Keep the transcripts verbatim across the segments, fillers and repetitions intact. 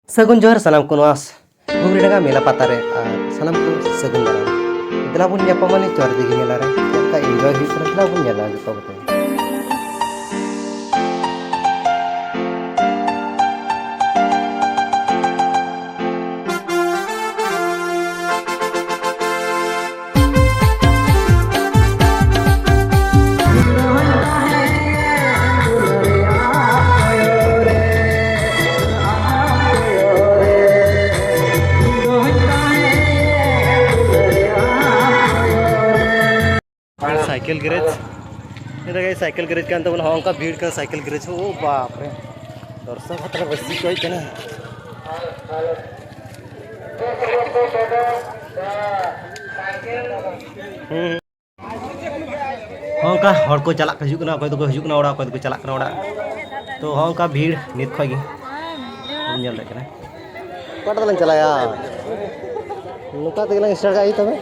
ᱥᱟᱹᱜᱩᱱ ᱡᱚᱦᱟᱨ ᱥᱟᱱᱟᱢ ᱠᱚ ᱱᱚᱣᱟ ᱜᱷᱩᱜᱽᱨᱤ ᱰᱟᱸᱜᱟ ᱢᱮᱞᱟ ᱯᱟᱛᱟ ᱨᱮ, ᱟᱨ ᱥᱟᱱᱟᱢ ᱠᱚ ᱥᱟᱹᱜᱩᱱ ᱫᱟᱨᱟᱢ᱾ ᱫᱮᱞᱟ ᱵᱚᱱ ᱧᱟᱯᱟᱢᱟ ᱱᱤᱭᱟᱹ ᱪᱚᱨ ᱫᱤᱜᱷᱤ ᱢᱮᱞᱟ ᱨᱮ, ᱪᱮᱫ ᱞᱮᱠᱟ enjoy ᱦᱩᱭᱩᱜ ᱠᱟᱱᱟ, ᱫᱮᱞᱟ ᱵᱚᱱ ᱧᱮᱞᱟ ᱡᱚᱛᱚ ᱠᱚᱛᱮ᱾ ᱥᱟᱭᱠᱮᱞ ᱜᱮᱨᱮᱡᱽ, ᱱᱤᱭᱟᱹ ᱫᱚ ᱥᱟᱭᱠᱮᱞ ᱜᱮᱨᱮᱡᱽ ᱠᱟᱱ ᱛᱟᱵᱚᱱᱟ᱾ ᱦᱚᱸ, ᱚᱱᱠᱟ ᱵᱷᱤᱲ ᱠᱟᱱᱟ ᱥᱟᱭᱠᱮᱞ ᱜᱮᱨᱮᱡᱽ ᱦᱚᱸ᱾ ᱳ ᱵᱟᱯ ᱨᱮ, ᱫᱚᱨᱥᱚᱠ ᱦᱚᱸ ᱛᱟᱦᱞᱮ ᱵᱮᱥᱤ ᱠᱚ ᱦᱮᱡ ᱠᱟᱱᱟ᱾ ᱦᱩᱸ, ᱦᱩᱸ᱾ ᱦᱚᱸ, ᱚᱱᱠᱟ ᱦᱚᱲ ᱠᱚ ᱪᱟᱞᱟᱜ ᱠᱚ ᱦᱤᱡᱩᱜ ᱠᱟᱱᱟ, ᱚᱠᱚᱭ ᱫᱚᱠᱚ ᱦᱤᱡᱩᱜ ᱠᱟᱱᱟ ᱚᱲᱟᱜ, ᱚᱠᱚᱭ ᱫᱚᱠᱚ ᱪᱟᱞᱟᱜ ᱠᱟᱱᱟ ᱚᱲᱟᱜ᱾ ᱛᱚ, ᱦᱚᱸ, ᱚᱱᱠᱟ ᱵᱷᱤᱲ ᱱᱤᱛ ᱠᱷᱚᱡ ᱜᱮ ᱧᱮᱞ ᱫᱟᱲᱮᱭᱟᱜ ᱠᱟᱱᱟ᱾ ᱚᱠᱟᱴᱟᱜ ᱛᱮᱞᱟᱝ ᱪᱟᱞᱟᱜᱼᱟ? ᱱᱚᱝᱠᱟ ᱛᱮᱜᱮ ᱞᱟᱝ start ᱠᱟᱜ ᱜᱮ ᱛᱚᱵᱮ᱾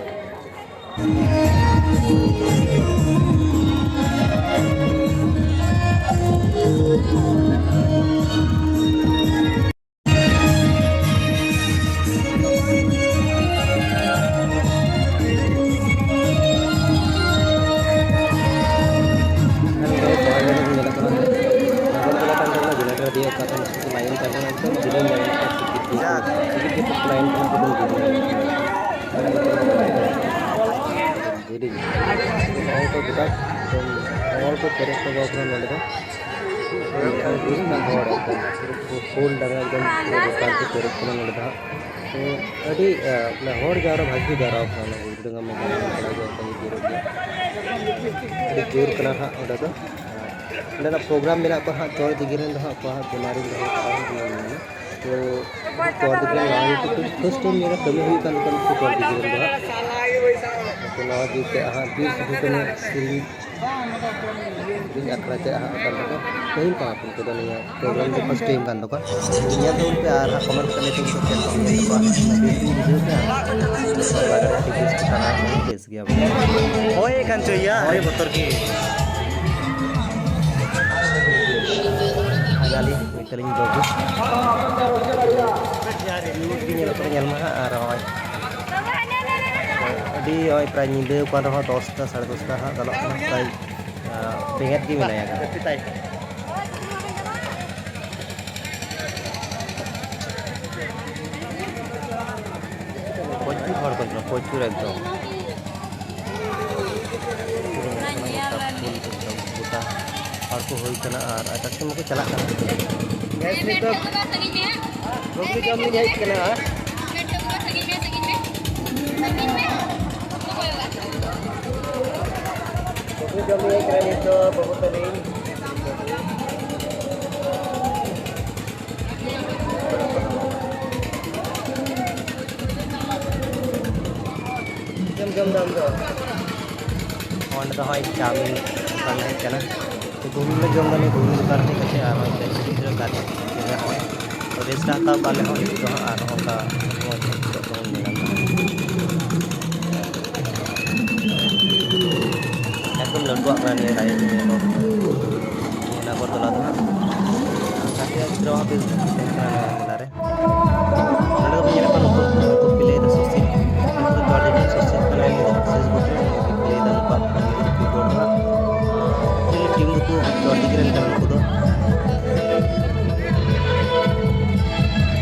ᱞᱟᱭᱤᱱ ᱠᱟᱱ ᱛᱟᱵᱚᱱᱟ, ᱡᱮᱱᱟᱨᱮᱴᱟᱨ ᱫᱤᱭᱮ ᱚᱠᱟ ᱠᱷᱚᱱ ᱞᱟᱭᱤᱱ ᱠᱟᱱ ᱛᱟᱵᱚᱱᱟ, ᱮᱠᱫᱚᱢ ᱡᱤᱞᱤᱧ ᱞᱟᱭᱤᱱ ᱠᱟᱱᱟ, ᱴᱤᱠᱤᱴ ᱫᱤᱭᱮ, ᱴᱤᱠᱤᱴ ᱫᱤᱭᱮ ᱞᱟᱭᱤᱱ ᱠᱟᱱᱟ, ᱮᱠᱫᱚᱢ ᱡᱤᱞᱤᱧ ᱞᱟᱭᱤᱱ ᱠᱟᱱᱟ᱾ ᱡᱤᱞᱤᱧ᱾ ᱦᱚᱲ ᱠᱚ ᱜᱚᱴᱟ ᱮᱠᱫᱚᱢ ᱦᱚᱲ ᱠᱚ ᱯᱮᱨᱮᱡ ᱪᱟᱵᱟᱣ ᱠᱟᱱᱟ ᱱᱚᱸᱰᱮ ᱫᱚ᱾ ᱮᱠᱫᱚᱢ ᱦᱚᱲ ᱮᱠᱫᱚᱢ ᱯᱩᱨᱟᱹ ᱯᱷᱩᱞ ᱰᱟᱸᱜᱟ ᱮᱠᱫᱚᱢ ᱯᱩᱨᱟᱹ ᱫᱚᱠᱟᱱ ᱠᱚ ᱯᱮᱨᱮᱡ ᱠᱟᱱᱟ ᱱᱚᱸᱰᱮ ᱫᱚ ᱦᱟᱸᱜ᱾ ᱛᱚ ᱟᱹᱰᱤ, ᱟ, ᱢᱟᱱᱮ ᱦᱚᱲ ᱡᱟᱣᱨᱟ ᱵᱷᱟᱜᱮ ᱠᱚ ᱡᱟᱣᱨᱟ ᱠᱟᱱᱟ ᱱᱚᱣᱟ ᱜᱩᱲᱤ ᱰᱟᱸᱜᱟ ᱢᱮᱞᱟ ᱨᱮ ᱠᱚᱲᱟ ᱜᱮ ᱚᱱᱠᱟ ᱜᱮ ᱡᱳᱨ ᱜᱮ᱾ ᱟᱹᱰᱤ ᱡᱳᱨ ᱠᱟᱱᱟ ᱦᱟᱸᱜ ᱚᱸᱰᱮ ᱫᱚ᱾ ᱚᱸᱰᱮᱱᱟᱜ ᱯᱨᱳᱜᱨᱟᱢ ᱢᱮᱱᱟᱜ ᱠᱚᱣᱟ ᱦᱟᱸᱜ, ᱪᱚᱨ ᱫᱤᱜᱷᱤ ᱨᱮᱱ ᱫᱚ ᱦᱟᱸᱜ ᱚᱠᱚᱭ ᱦᱟᱸᱜ ᱵᱤᱢᱟᱨᱤ ᱫᱚᱦᱚ ᱠᱟᱜᱼᱟ ᱦᱟᱸᱜ, ᱚᱱᱟ ᱢᱮᱱᱟ᱾ ᱛᱚ ᱪᱚᱨ ᱫᱤᱜᱷᱤ ᱨᱮᱱ ᱱᱟᱣᱟ ᱜᱮ ᱠᱤᱪᱷᱩ first time ᱧᱮᱞ ᱠᱟᱹᱢᱤ ᱦᱩᱭᱩᱜ ᱠᱟᱱ ᱛᱟᱠᱚᱣᱟ ᱱᱩᱠᱩ ᱪᱚᱨ ᱫᱤᱜᱷᱤ ᱨᱮᱱ ᱫᱚ ᱦᱟᱸᱜ᱾ ᱛᱚ ᱱᱟᱣᱟ ᱜᱮ ᱛᱮ ᱦᱟᱸᱜ ᱵᱤᱨ ᱥᱤᱫᱷᱩ ᱠᱟᱹᱱᱦᱩ ᱥᱤᱞ-, ᱥᱤᱞᱤᱧ ᱟᱠᱷᱲᱟ ᱪᱮᱫ ᱦᱟᱸᱜ ᱠᱟᱱ ᱛᱟᱠᱚᱣᱟ, ᱯᱟᱹᱦᱤᱞ ᱠᱟᱱᱟ ᱠᱚ ᱩᱱᱠᱩ ᱫᱚ, ᱱᱤᱭᱟᱹ ᱯᱨᱳᱜᱨᱟᱢ ᱫᱚ first time ᱠᱟᱱ ᱛᱟᱠᱚᱣᱟ᱾ ᱧᱮᱞ ᱛᱟᱵᱚᱱ ᱯᱮ ᱟᱨ ᱦᱟᱸᱜ comment ᱠᱟᱛᱮ ᱧᱩᱛᱩᱢ ᱠᱚ ᱪᱮᱫ ᱞᱮᱠᱟ ᱵᱩᱡᱷᱟᱹᱣ ᱠᱮᱜᱼᱟ᱾ ᱟᱹᱰᱤ ᱵᱮᱥ ᱠᱚ ᱠᱟᱱᱟ, ᱵᱮᱥ ᱜᱮᱭᱟ ᱵᱚᱞᱮ᱾ ᱦᱳᱭ ᱠᱟᱱ ᱪᱚᱭᱟ, ᱟᱹᱰᱤ ᱵᱚᱛᱚᱨ ᱜᱮ᱾ Finally, ᱢᱤᱫ ᱛᱟᱹᱞᱤᱧ ᱵᱟᱹᱵᱩ᱾ ᱱᱚᱜᱼᱚᱭ ᱯᱨᱟᱭ ᱧᱤᱫᱟᱹ ᱟᱠᱟᱱ ᱨᱮᱦᱚᱸ ᱫᱚᱥᱴᱟ, ᱥᱟᱲᱮ ᱫᱚᱥᱴᱟ ᱦᱟᱸᱜ ᱜᱟᱱᱚᱜ ᱠᱟᱱᱟ, ᱯᱨᱟᱭ, ᱟᱸ, ᱵᱮᱸᱜᱮᱫ ᱜᱮ ᱢᱮᱱᱟᱭᱟ᱾ ᱯᱨᱚᱪᱩᱨ ᱦᱚᱲ ᱠᱚ ᱦᱤᱡᱩᱜᱼᱟ, ᱯᱨᱚᱪᱩᱨ ᱮᱠᱫᱚᱢ᱾ ᱯᱩᱨᱟᱹ ᱧᱮᱞᱚᱜ ᱠᱟᱱᱟ ᱜᱚᱴᱟ ᱯᱷᱩᱞ ᱮᱠᱫᱚᱢ, ᱜᱚᱴᱟ ᱦᱚᱲ ᱠᱚ ᱦᱩᱭ ᱠᱟᱱᱟ ᱟᱨ ᱮᱴᱟᱜ ᱥᱮᱫ ᱢᱟᱠᱚ ᱪᱟᱞᱟᱜ ᱠᱟᱱᱟ᱾ ᱜᱮᱥ ᱱᱤᱛᱚᱜ ᱜᱷᱩᱜᱽᱱᱤ ᱡᱚᱢ ᱞᱤᱧ ᱦᱮᱡ ᱠᱟᱱᱟ᱾ ᱜᱷᱩᱜᱽᱱᱤ ᱡᱚᱢ ᱞᱤᱧ ᱦᱮᱡ ᱠᱟᱱᱟ ᱱᱤᱛᱚᱜ, ᱵᱟᱹᱵᱩ ᱛᱟᱹᱞᱤᱧ᱾ ᱪᱮᱫ ᱮᱢ ᱡᱚᱢ ᱫᱟ ᱟᱢ ᱫᱚ? ᱚᱸᱰᱮ ᱫᱚ ᱦᱚᱸᱜᱼᱚᱭ ᱪᱟᱣᱢᱤᱱ ᱫᱚᱠᱟᱱ ᱦᱮᱡ ᱠᱟᱱᱟ᱾ ᱛᱚ ᱜᱷᱩᱜᱽᱱᱤ ᱞᱮ ᱡᱚᱢ ᱫᱟ ᱱᱤᱭᱟᱹ ᱜᱷᱩᱜᱽᱱᱤ ᱫᱚᱠᱟᱱ ᱨᱮ ᱦᱮᱡ ᱠᱟᱛᱮ, ᱟᱨ ᱦᱚᱸᱜᱼᱚᱭ ᱜᱟᱹᱰᱤ ᱨᱮ ᱦᱚᱸᱜᱼᱚᱭ ᱨᱮᱥᱴ ᱦᱟᱛᱟᱣ ᱠᱟᱜ ᱞᱮ ᱦᱚᱸ ᱱᱤᱛᱚᱜ ᱫᱚ ᱦᱟᱸᱜ, ᱟᱨ ᱦᱚᱸ ᱚᱱᱠᱟ ᱢᱚᱡᱽ ᱧᱚᱜ ᱱᱤᱛᱚᱜ ᱫᱚᱵᱚᱱ ᱧᱮᱞᱟ᱾ ᱮᱠᱫᱚᱢ ᱞᱟᱹᱴᱩᱣᱟᱜ ᱠᱟᱱᱟ ᱱᱤᱭᱟᱹ ᱨᱟᱭ-, ᱱᱤᱭᱟᱹ ᱫᱚ, ᱱᱤᱭᱟᱹ ᱱᱟᱜᱚᱨᱫᱚᱞᱟ ᱫᱚ ᱦᱟᱸᱜ᱾ ᱜᱟᱛᱮ ᱜᱤᱫᱽᱨᱟᱹ ᱦᱚᱸ ᱵᱮᱥ ᱵᱷᱟᱜᱮ ᱛᱟᱦᱮᱸ ᱠᱟᱱᱟ ᱱᱚᱣᱟ ᱢᱮᱞᱟ ᱨᱮ᱾ ᱱᱚᱰᱮ ᱫᱚᱵᱚᱱ ᱧᱮᱞᱮᱫ ᱠᱚᱣᱟ ᱱᱩᱠᱩ, ᱱᱩᱠᱩ ᱯᱞᱮᱭᱮᱫᱟ ᱥᱚᱥᱤ᱾ ᱱᱩᱠᱩ ᱫᱚ ᱪᱚᱴ ᱨᱤᱱᱤᱡ ᱥᱚᱥᱤ ᱠᱟᱱᱟᱭ, ᱱᱩᱭ ᱫᱚ ᱥᱮᱥ ᱜᱩᱴ ᱨᱮ ᱱᱩᱭ ᱜᱮ ᱯᱞᱮᱭᱮᱫᱟ ᱱᱩᱠᱩᱣᱟᱜ ᱠᱤᱵᱳᱨᱰ ᱫᱚ ᱦᱟᱸᱜ᱾ ᱮᱠᱪᱩᱭᱮᱞᱤ ᱴᱤᱢ ᱫᱚᱠᱚ ᱪᱚᱴ ᱫᱤᱠ ᱨᱮᱱ ᱠᱟᱱᱟ ᱱᱩᱠᱩ ᱫᱚ᱾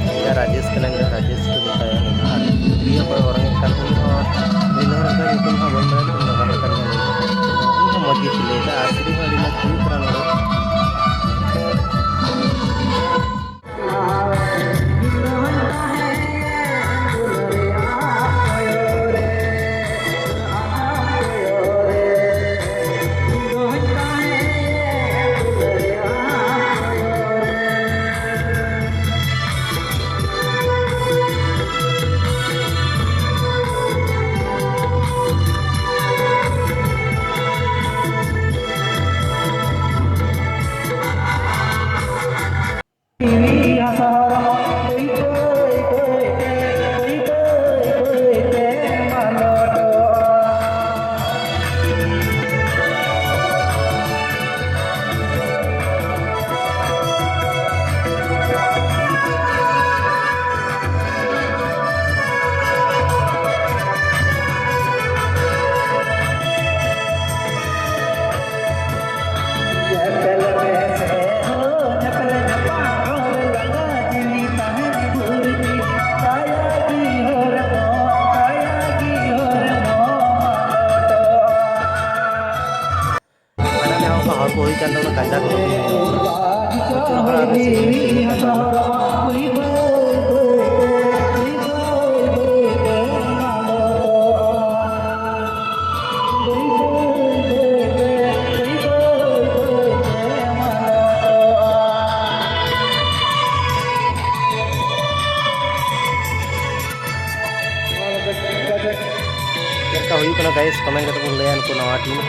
ᱱᱩᱭ ᱫᱚ ᱨᱟᱡᱮᱥ ᱠᱟᱱᱟᱭ, ᱱᱩᱭ ᱫᱚ ᱨᱟᱡᱮᱥ ᱠᱚ ᱢᱮᱛᱟᱭᱟ ᱱᱩᱭ ᱫᱚ᱾ ᱟᱨ ᱱᱩᱭ ᱚᱠᱚᱭ ᱚᱨᱚᱝ ᱮᱫ ᱠᱟᱱ ᱩᱱᱤ ᱦᱚᱸ ᱢᱤᱫ ᱦᱚᱲ ᱚᱱᱠᱟ ᱧᱩᱛᱩᱢ ᱦᱚᱸ ᱵᱟᱹᱧ ᱵᱟᱲᱟᱭᱟ, ᱩᱱᱤ ᱫᱚ ᱨᱟᱦᱩᱞ ᱠᱟᱱ ᱜᱮᱭᱟ ᱱᱩᱭ ᱫᱚ᱾ ᱩᱱᱤ ᱦᱚᱸ ᱢᱚᱡᱽ ᱜᱮ ᱯᱞᱮᱭᱮᱫᱟ ᱟᱨ ᱥᱮᱨᱮᱧ ᱦᱚᱸ ᱟᱹᱰᱤ ᱢᱚᱡᱽ ᱦᱩᱭᱩᱜ ᱠᱟᱱᱟ ᱱᱚᱰᱮ᱾ ᱠᱟᱱ ᱛᱟᱵᱚᱱᱟ ᱠᱟᱡᱟᱠ ᱜᱮ᱾ ᱯᱨᱚᱪᱩᱨ ᱦᱚᱲ ᱟᱨᱦᱚᱸ ᱥᱤᱨᱤᱧ ᱠᱚ ᱮᱱᱮᱡ ᱠᱟᱱ ᱛᱟᱵᱚᱱᱟ᱾ ᱪᱮᱫ ᱞᱮᱠᱟ ᱦᱩᱭᱩᱜ ᱠᱟᱱᱟ guys, comment ᱠᱟᱛᱮ ᱵᱚᱱ ᱞᱟᱹᱭᱟ ᱱᱩᱠᱩ ᱱᱟᱣᱟ team᱾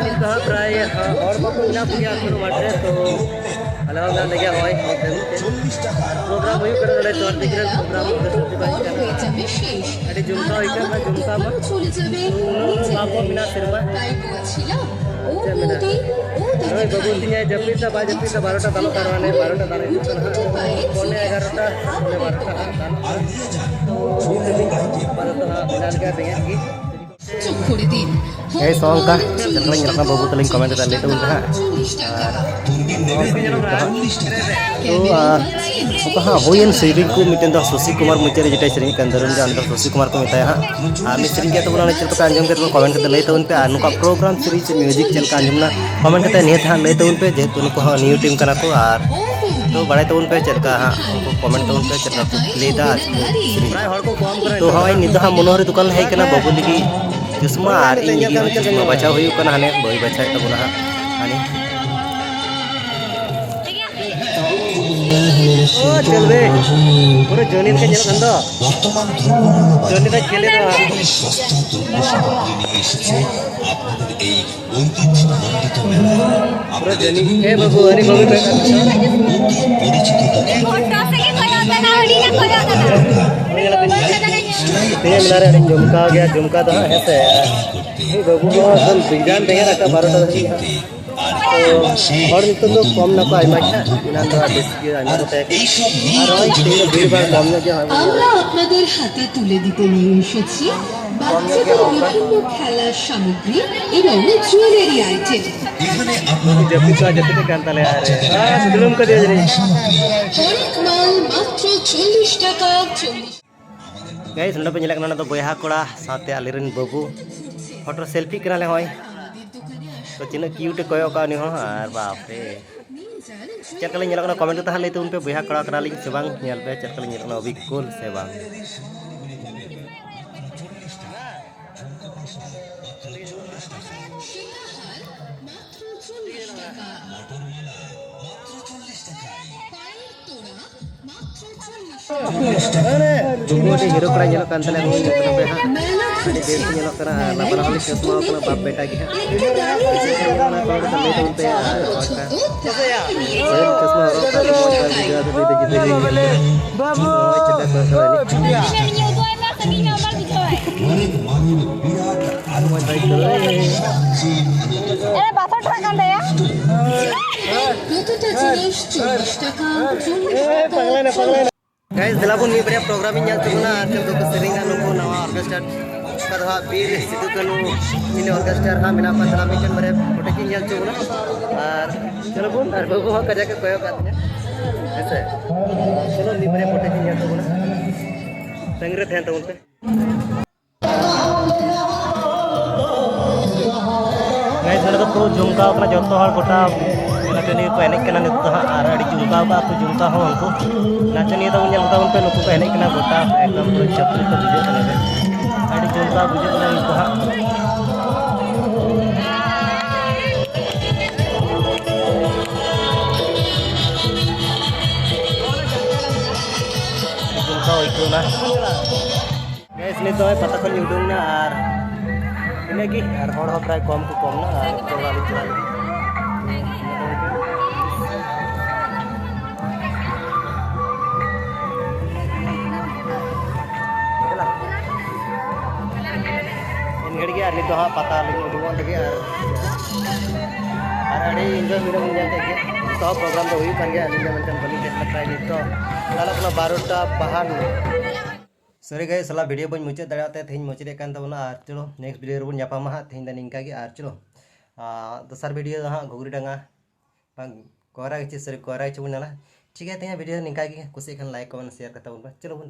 ᱱᱤᱛ ᱫᱚ ᱦᱟᱸᱜ ᱯᱨᱟᱭ ᱦᱚᱲ ᱵᱟᱠᱚ ᱢᱮᱱᱟᱜ ᱯᱮᱭᱟ ᱮᱠᱷᱚᱱᱳ ᱢᱟᱴᱷ ᱨᱮ, ᱛᱚ ᱟᱞᱮ ᱦᱚᱸ ᱢᱮᱱᱟᱜ ᱞᱮᱜᱮᱭᱟ᱾ ᱦᱚᱸᱜᱼᱚᱭ ᱱᱤᱛ ᱫᱷᱟᱹᱵᱤᱡ ᱛᱮ ᱯᱨᱳᱜᱨᱟᱢ ᱦᱩᱭᱩᱜ ᱠᱟᱱᱟ ᱱᱚᱰᱮ ᱪᱚᱨ ᱫᱤᱜᱷᱤ ᱨᱮ, ᱯᱨᱳᱜᱨᱟᱢ ᱵᱨᱤᱦᱚᱥᱯᱚᱛᱤᱵᱟᱨ ᱦᱩᱭᱩᱜ ᱠᱟᱱᱟ᱾ ᱟᱹᱰᱤ ᱡᱚᱢᱠᱟᱣ ᱦᱩᱭᱩᱜ ᱠᱟᱱᱟ, ᱡᱚᱢᱠᱟᱣ ᱢᱟ᱾ ᱛᱚ ᱩᱱᱟᱹᱜ ᱵᱟᱠᱚ ᱢᱮᱱᱟᱜ ᱥᱮᱨᱢᱟ᱾ ᱪᱮᱫ ᱢᱮᱱᱟᱜᱼᱟ? ᱱᱚᱜᱼᱚᱭ ᱵᱟᱹᱵᱩ ᱛᱤᱧᱟᱭ ᱡᱟᱹᱯᱤᱫ ᱫᱟ, ᱵᱟᱭ ᱡᱟᱹᱯᱤᱫ ᱫᱟ, ᱵᱟᱨᱚᱴᱟ ᱫᱟᱞᱚᱜ ᱠᱟᱱ ᱨᱮᱦᱚᱸ ᱦᱟᱱᱮ ᱵᱟᱨᱚᱴᱟ ᱫᱟᱞᱚᱜ ᱦᱤᱡᱩᱜ ᱠᱟᱱᱟ ᱦᱟᱸᱜ᱾ ᱯᱚᱱᱮ ᱮᱜᱟᱨᱚᱴᱟ, ᱯᱚᱱᱮ ᱵᱟᱨᱚᱴᱟ ᱦᱟᱸᱜ ᱫᱟᱞᱚᱜ ᱠᱟᱱᱟ᱾ ᱛᱚ ᱩᱱ ᱫᱷᱟᱹᱵᱤᱡ ᱵᱟᱨᱚᱴᱟ ᱦᱟᱸᱜ ᱢᱮᱱᱟᱜ ᱞᱮᱜᱮᱭᱟ ᱵᱮᱸᱜᱮᱫ ᱜᱮ᱾ ᱪᱮᱫ ᱠᱚ ᱨᱮ ᱫᱤᱱ᱾ ᱦᱮᱸ, ᱥᱚ ᱚᱱᱠᱟ ᱪᱮᱫ ᱞᱮᱠᱟ ᱧᱮᱞᱚᱜ ᱠᱟᱱᱟ ᱵᱟᱹᱵᱩ ᱛᱟᱹᱞᱤᱧ ᱠᱚᱢᱮᱱᱴ ᱠᱟᱛᱮ ᱞᱟᱹᱭ ᱛᱟᱵᱚᱱ ᱯᱮ ᱦᱟᱸᱜ᱾ ᱟᱨ ᱛᱚ, ᱟᱨ ᱚᱠᱟ ᱦᱟᱸᱜ ᱦᱩᱭᱮᱱ ᱥᱮᱨᱮᱧ ᱠᱚ ᱢᱤᱫᱴᱮᱱ ᱫᱚ ᱥᱚᱥᱤ ᱠᱩᱢᱟᱨ ᱢᱩᱪᱟᱹᱫ ᱨᱮ ᱡᱮᱴᱟᱭ ᱥᱮᱨᱮᱧ ᱠᱟᱱ ᱫᱷᱚᱨᱚᱢ ᱡᱟᱦᱟᱸ ᱫᱚ ᱥᱚᱥᱤ ᱠᱩᱢᱟᱨ ᱠᱚ ᱢᱮᱛᱟᱭᱟ ᱦᱟᱸᱜ᱾ ᱟᱨ ᱩᱱᱤ ᱥᱮᱨᱮᱧ ᱠᱮᱫ ᱛᱟᱵᱚᱱᱟ, ᱚᱱᱟ ᱪᱮᱫ ᱞᱮᱠᱟ ᱟᱸᱡᱚᱢ ᱠᱮᱫ ᱛᱟᱵᱚᱱᱟ ᱠᱚᱢᱮᱱᱴ ᱠᱟᱛᱮ ᱞᱟᱹᱭ ᱛᱟᱵᱚᱱ ᱯᱮ᱾ ᱟᱨ ᱱᱚᱝᱠᱟ ᱯᱨᱳᱜᱨᱟᱢ ᱥᱮᱨᱮᱧ ᱥᱮ ᱢᱤᱭᱩᱡᱤᱠ ᱪᱮᱫ ᱞᱮᱠᱟ ᱟᱸᱡᱚᱢ ᱮᱱᱟ ᱠᱚᱢᱮᱱᱴ ᱠᱟᱛᱮ ᱱᱤᱦᱟᱹᱛ ᱦᱟᱸᱜ ᱞᱟᱹᱭ ᱛᱟᱵᱚᱱ ᱯᱮ, ᱡᱮᱦᱮᱛᱩ ᱱᱩᱠᱩ ᱦᱚᱸ ᱱᱤᱭᱩ ᱴᱤᱢ ᱠᱟᱱᱟ ᱠᱚ᱾ ᱟᱨ ᱛᱚ ᱵᱟᱲᱟᱭ ᱛᱟᱵᱚᱱ ᱯᱮ ᱪᱮᱫ ᱞᱮᱠᱟ ᱦᱟᱸᱜ ᱩᱱᱠᱩ ᱠᱚᱢᱮᱱᱴ ᱛᱟᱵᱚᱱ ᱯᱮ ᱪᱮᱫ ᱞᱮᱠᱟ ᱠᱚ ᱯᱞᱮ ᱫᱟ ᱟᱨ ᱠᱚ ᱥᱮᱨᱮᱧ ᱫᱟ᱾ ᱛᱚ ᱦᱚᱸᱜᱼᱚᱭ ᱱᱤᱛ ᱫᱚ ᱦᱟᱸᱜ ᱢᱚᱱᱳᱦᱚᱨᱤ ᱫᱚᱠᱟᱱ ᱞᱮ ᱦᱮᱡ ᱠᱟᱱᱟ ᱵᱟᱹᱵᱩ ᱞᱟᱹᱜᱤᱫ ᱪᱚᱥᱢᱟ, ᱟᱨ ᱤᱧ ᱞᱟᱹᱜᱤᱫ ᱦᱚᱸ ᱪᱚᱥᱢᱟ ᱵᱟᱪᱷᱟᱣ ᱦᱩᱭᱩᱜ ᱠᱟᱱᱟ᱾ ᱦᱟᱱᱮ ᱵᱟᱹᱭ ᱵᱟᱪᱷᱟᱣᱮᱫ ᱛᱟᱵᱚᱱᱟ ᱦᱟᱸᱜ ᱦᱟᱱᱮ᱾ ᱚ, ᱪᱮᱫ ᱵᱮ? ᱯᱩᱨᱟᱹ ᱡᱚᱱᱤ ᱞᱮᱠᱟ ᱧᱮᱞᱚᱜ ᱠᱟᱱ ᱫᱚ᱾ ᱡᱚᱱᱤ ᱫᱚ ᱪᱮᱞᱮ ᱫᱚ ᱵᱟᱝ᱾ ᱯᱩᱨᱟᱹ ᱡᱚᱱᱤ᱾ ᱦᱮᱸ ᱵᱟᱹᱵᱩ, ᱟᱹᱰᱤ ᱵᱟᱹᱵᱩ ᱯᱮ ᱠᱟᱱ ᱫᱚ᱾ ᱛᱮᱦᱮᱧ ᱢᱮᱱᱟ ᱨᱮ ᱟᱹᱰᱤ ᱡᱚᱢᱠᱟᱣ ᱜᱮᱭᱟ, ᱡᱚᱢᱠᱟᱣ ᱫᱚ ᱦᱟᱸᱜ, ᱦᱮᱸ ᱥᱮ᱾ ᱢᱤᱫ ᱵᱟᱹᱵᱩ ᱦᱚᱸ ᱮᱠᱫᱚᱢ ᱵᱮᱸᱜᱟᱲ ᱵᱮᱸᱜᱟᱲ ᱟᱠᱟ ᱵᱟᱨᱚᱴᱟ ᱫᱷᱟᱹᱵᱤᱡ ᱦᱟᱸᱜ᱾ ᱛᱚ ᱦᱚᱲ ᱱᱤᱛᱚᱜ ᱫᱚ ᱠᱚᱢ ᱱᱟᱠᱚ ᱟᱭᱢᱟ ᱜᱮ ᱦᱟᱸᱜ, ᱮᱱᱟᱱ ᱫᱚ ᱟᱹᱰᱤ ᱡᱟᱹᱥᱛᱤ ᱜᱮ ᱟᱭᱢᱟ ᱠᱚ ᱛᱟᱦᱮᱸ ᱠᱟᱱᱟ᱾ ᱟᱨ ᱱᱚᱜᱼᱚᱭ ᱛᱮᱦᱮᱧ ᱫᱚ ᱵᱷᱤᱲ ᱵᱷᱟᱲ ᱠᱚᱢ ᱧᱚᱜ ᱜᱮ ᱦᱚᱲ ᱠᱚ ᱧᱮᱞᱚᱜ ᱠᱟᱱᱟ᱾ আমরা আপনাদের হাতে তুলে দিতে নিয়ে এসেছি বাচ্চাদের বিভিন্ন খেলার সামগ্রী এবং জুয়েলারি আইটেম। ᱡᱟᱹᱯᱤᱫ ᱠᱚ ᱡᱟᱹᱯᱤᱫ ᱠᱟᱱ ᱛᱟᱞᱮᱭᱟ᱾ ᱟᱨᱮ, ᱟᱨ ᱫᱩᱲᱩᱵ ᱠᱟᱫᱮᱭᱟ ᱡᱟᱹᱱᱤᱡ᱾ হরেক মাল মাত্র চল্লিশ টাকা। চল্লিশ ᱜᱟᱭᱤᱥ, ᱱᱚᱰᱮ ᱯᱮ ᱧᱮᱞᱮᱫ ᱠᱟᱱᱟ, ᱱᱚᱰᱮ ᱫᱚ ᱵᱚᱭᱦᱟ ᱠᱚᱲᱟ ᱥᱟᱶᱛᱮ ᱟᱞᱮᱨᱮᱱ ᱵᱟᱹᱵᱩ ᱯᱷᱳᱴᱳ ᱥᱮᱞᱯᱷᱤ ᱠᱟᱱᱟᱞᱮ᱾ ᱦᱚᱸᱜᱼᱚᱭ ᱛᱚ ᱛᱤᱱᱟᱹᱜ ᱠᱤᱭᱩᱴ ᱮ ᱠᱚᱭᱚᱜ ᱠᱟᱜ ᱩᱱᱤ ᱦᱚᱸ᱾ ᱟᱨ ᱵᱟᱯ ᱨᱮ, ᱪᱮᱫ ᱞᱮᱠᱟ ᱞᱤᱧ ᱧᱮᱞᱚᱜ ᱠᱟᱱᱟ ᱠᱚᱢᱮᱱᱴ ᱠᱟᱛᱮ ᱦᱟᱸᱜ ᱞᱟᱹᱭ ᱛᱟᱵᱚᱱ ᱯᱮ, ᱵᱚᱭᱦᱟ ᱠᱚᱲᱟ ᱠᱟᱱᱟᱞᱤᱧ ᱥᱮ ᱵᱟᱝ? ᱧᱮᱞ ᱯᱮ ᱪᱮᱫ ᱞᱮᱠᱟ ᱞᱤᱧ ᱧᱮᱞᱚᱜ ᱠᱟᱱᱟ, ᱚᱵᱤᱠᱩᱞ ᱥᱮ ᱵᱟᱝ? ᱵᱟᱹᱵᱩ ᱟᱹᱰᱤ ᱦᱤᱨᱳ ᱠᱚᱲᱟ ᱧᱮᱞᱚᱜ ᱠᱟᱱ ᱛᱟᱞᱮᱭᱟ, ᱩᱱᱤ ᱧᱮᱞ ᱛᱟᱵᱚᱱ ᱯᱮ ᱦᱟᱸᱜ᱾ ᱟᱹᱰᱤ ᱵᱮᱥ ᱧᱮᱞᱚᱜ ᱠᱟᱱᱟ ᱟᱨ ᱵᱟᱱᱟ ᱦᱚᱲ ᱞᱤᱧ ᱪᱚᱥᱢᱟ ᱟᱠᱟᱱᱟ, ᱵᱟᱯ ᱵᱮᱴᱟ ᱜᱮ ᱦᱟᱸᱜ᱾ ᱚᱱᱟ ᱠᱚ ᱠᱟᱛᱮ ᱞᱟᱹᱭ ᱛᱟᱵᱚᱱ ᱯᱮ ᱟᱨ ᱚᱠᱟ ᱪᱚᱥᱢᱟ ᱦᱚᱨᱚᱜ ᱠᱟᱛᱮ ᱢᱚᱡᱽ ᱵᱟᱝ ᱵᱩᱡᱷᱟᱹᱜᱼᱟ, ᱟᱫᱚ ᱞᱟᱹᱭ ᱫᱚ ᱡᱩᱫᱟᱹ ᱜᱮ ᱧᱮᱞᱚᱜ ᱠᱟᱱᱟ᱾ ᱱᱚᱜᱼᱚᱭ ᱪᱮᱫ ᱞᱮᱠᱟ ᱠᱚ ᱮᱱᱮᱡ ᱠᱟᱱᱟ᱾ ᱢᱚᱡᱽ ᱵᱟᱭ ᱟᱹᱭᱠᱟᱹᱣ ᱫᱟ᱾ ᱜᱟᱭᱤᱥ, ᱫᱮᱞᱟ ᱵᱚᱱ ᱢᱤᱫ ᱵᱟᱨᱭᱟ ᱯᱨᱳᱜᱨᱟᱢ ᱤᱧ ᱧᱮᱞ ᱦᱚᱪᱚ ᱵᱚᱱᱟ, ᱟᱨ ᱪᱮᱫ ᱠᱚ ᱥᱮᱨᱮᱧᱟ ᱱᱩᱠᱩ ᱱᱟᱣᱟ ᱚᱨᱠᱮᱥᱴᱟᱨ᱾ ᱚᱠᱟ ᱫᱚ ᱦᱟᱸᱜ ᱵᱤᱨ ᱥᱤᱫᱩ ᱠᱟᱹᱱᱦᱩ ᱢᱤᱱᱤ ᱚᱨᱠᱮᱥᱴᱟᱨ ᱦᱟᱸᱜ ᱢᱮᱱᱟᱜ ᱠᱚᱣᱟ, ᱛᱟᱦᱞᱮ ᱢᱤᱫᱴᱮᱱ ᱵᱟᱨᱭᱟ ᱯᱷᱳᱴᱳ ᱠᱤᱱ ᱧᱮᱞ ᱦᱚᱪᱚ ᱵᱚᱱᱟ᱾ ᱟᱨ ᱪᱚᱞᱚ ᱵᱚᱱ, ᱟᱨ ᱵᱟᱹᱵᱩ ᱦᱚᱸ ᱠᱟᱡᱟᱠ ᱮ ᱠᱚᱭᱚᱜ ᱠᱟᱜ ᱛᱤᱧᱟ, ᱦᱮᱸ ᱥᱮ᱾ ᱪᱚᱞᱚ ᱢᱤᱫ ᱵᱟᱨᱭᱟ ᱯᱷᱳᱴᱳ ᱠᱤᱱ ᱧᱮᱞ ᱦᱚᱪᱚ ᱵᱚᱱᱟ, ᱛᱟᱺᱜᱤ ᱨᱮ ᱛᱟᱦᱮᱱ ᱛᱟᱵᱚᱱ ᱯᱮ᱾ ᱜᱟᱭᱤᱥ, ᱱᱚᱰᱮ ᱫᱚ ᱯᱩᱨᱟᱹ ᱡᱚᱢᱠᱟᱣ ᱠᱟᱱᱟ, ᱡᱚᱛᱚ ᱦᱚᱲ ᱜᱚᱴᱟ ᱱᱟᱪᱚᱱᱤᱭᱟᱹ ᱠᱚ ᱮᱱᱮᱡ ᱠᱟᱱᱟ ᱱᱤᱛᱚᱜ ᱫᱚ ᱦᱟᱸᱜ, ᱟᱨ ᱟᱹᱰᱤ ᱡᱚᱢᱠᱟᱣ ᱠᱟᱜᱼᱟ ᱠᱚ ᱡᱚᱢᱠᱟᱣ ᱦᱚᱸ᱾ ᱩᱱᱠᱩ ᱱᱟᱪᱚᱱᱤᱭᱟᱹ ᱛᱟᱵᱚᱱ ᱧᱮᱞ ᱠᱚᱛᱟ ᱵᱚᱱ ᱯᱮ, ᱱᱩᱠᱩ ᱠᱚ ᱮᱱᱮᱡ ᱠᱟᱱᱟ ᱜᱚᱴᱟ, ᱮᱠᱫᱚᱢ ᱯᱩᱨᱟᱹ ᱪᱷᱟᱹᱯᱨᱤ ᱠᱚ ᱵᱩᱡᱷᱟᱹᱜ ᱠᱟᱱᱟ ᱵᱮᱥ᱾ ᱟᱹᱰᱤ ᱡᱚᱢᱠᱟᱣ ᱵᱩᱡᱷᱟᱹᱜ ᱠᱟᱱᱟ ᱱᱤᱛᱚᱜ ᱦᱟᱸᱜ᱾ ᱟᱹᱰᱤ ᱡᱚᱢᱠᱟᱣ ᱟᱹᱭᱠᱟᱹᱣ ᱮᱱᱟ᱾ ᱜᱟᱭᱤᱥ, ᱱᱤᱛ ᱫᱚ ᱯᱟᱛᱟ ᱠᱷᱚᱱ ᱞᱤᱧ ᱩᱰᱩᱝ ᱮᱱᱟ ᱟᱨ ᱤᱱᱟᱹᱜᱮ, ᱟᱨ ᱦᱚᱲ ᱦᱚᱸ ᱯᱨᱟᱭ ᱠᱚᱢ ᱠᱚ ᱠᱚᱢ ᱮᱱᱟ ᱟᱨ ᱯᱨᱳᱜᱨᱟᱢ ᱞᱤᱧ ᱪᱟᱞᱟᱜ ᱞᱟᱹᱜᱤᱫ᱾ ᱮᱱ ᱜᱷᱟᱹᱲᱤᱡ ᱜᱮ ᱟᱨ ᱱᱤᱛ ᱫᱚ ᱦᱟᱸᱜ ᱯᱟᱛᱟ ᱞᱤᱧ ᱩᱰᱩᱝᱚᱜ ᱞᱟᱹᱜᱤᱫ ᱟᱨ, ᱟᱨ ᱟᱹᱰᱤ ᱮᱱᱡᱚᱭ ᱵᱷᱤᱰᱤᱭᱳ ᱵᱚᱱ ᱧᱮᱞ ᱠᱮᱫ ᱜᱮ᱾ ᱱᱤᱛᱚᱜ ᱦᱚᱸ ᱯᱨᱳᱜᱨᱟᱢ ᱫᱚ ᱦᱩᱭᱩᱜ ᱠᱟᱱ ᱜᱮᱭᱟ, ᱟᱹᱞᱤᱧ ᱫᱚ ᱢᱮᱱᱠᱷᱟᱱ ᱵᱟᱹᱞᱤᱧ ᱪᱮᱫ ᱞᱮᱠᱟ ᱱᱤᱛ ᱫᱚ ᱪᱟᱞᱟᱜ ᱠᱟᱱᱟ ᱵᱟᱨᱚᱴᱟ ᱵᱟᱦᱟᱱ᱾ ᱥᱚᱨᱤ ᱜᱟᱭᱤᱥ, ᱥᱟᱞᱟ ᱵᱷᱤᱰᱤᱭᱳ ᱵᱟᱹᱧ ᱢᱩᱪᱟᱹᱫ ᱫᱟᱲᱮᱭᱟᱜ ᱛᱮ ᱛᱮᱦᱮᱧ ᱢᱩᱪᱟᱹᱫ ᱮᱫ ᱠᱟᱱ ᱛᱟᱵᱚᱱᱟ᱾ ᱟᱨ ᱪᱚᱞᱚ ᱱᱮᱠᱥᱴ ᱵᱷᱤᱰᱤᱭᱳ ᱨᱮᱵᱚᱱ ᱧᱟᱯᱟᱢᱟ ᱦᱟᱸᱜ᱾ ᱛᱮᱦᱮᱧ ᱫᱚ ᱱᱤᱝᱠᱟ ᱜᱮ᱾ ᱟᱨ ᱪᱚᱞᱚ, ᱟᱨ ᱫᱚᱥᱟᱨ ᱵᱷᱤᱰᱤᱭᱳ ᱫᱚ ᱦᱟᱸᱜ ᱜᱷᱩᱜᱽᱨᱤ ᱰᱟᱸᱜᱟ ᱵᱟᱝ ᱠᱚᱭᱨᱟ ᱜᱟᱹᱪᱷᱤ, ᱥᱚᱨᱤ ᱠᱚᱭᱨᱟ ᱜᱟᱹᱪᱷᱤ ᱵᱚᱱ ᱧᱮᱞᱟ᱾ ᱴᱷᱤᱠ ᱜᱮᱭᱟ, ᱛᱮᱦᱮᱧᱟᱜ ᱵᱷᱤᱰᱤᱭᱳ ᱱᱤᱝᱠᱟ ᱜᱮ᱾ ᱠᱩᱥᱤᱭᱟᱜ ᱠᱷᱟᱱ ᱞᱟᱭᱤᱠ, ᱠᱚᱢᱮᱱᱴ, ᱥᱮᱭᱟᱨ ᱠᱟᱛᱟ ᱵᱚᱱ ᱯᱮ᱾ ᱪᱚᱞᱚ ᱵᱚᱱ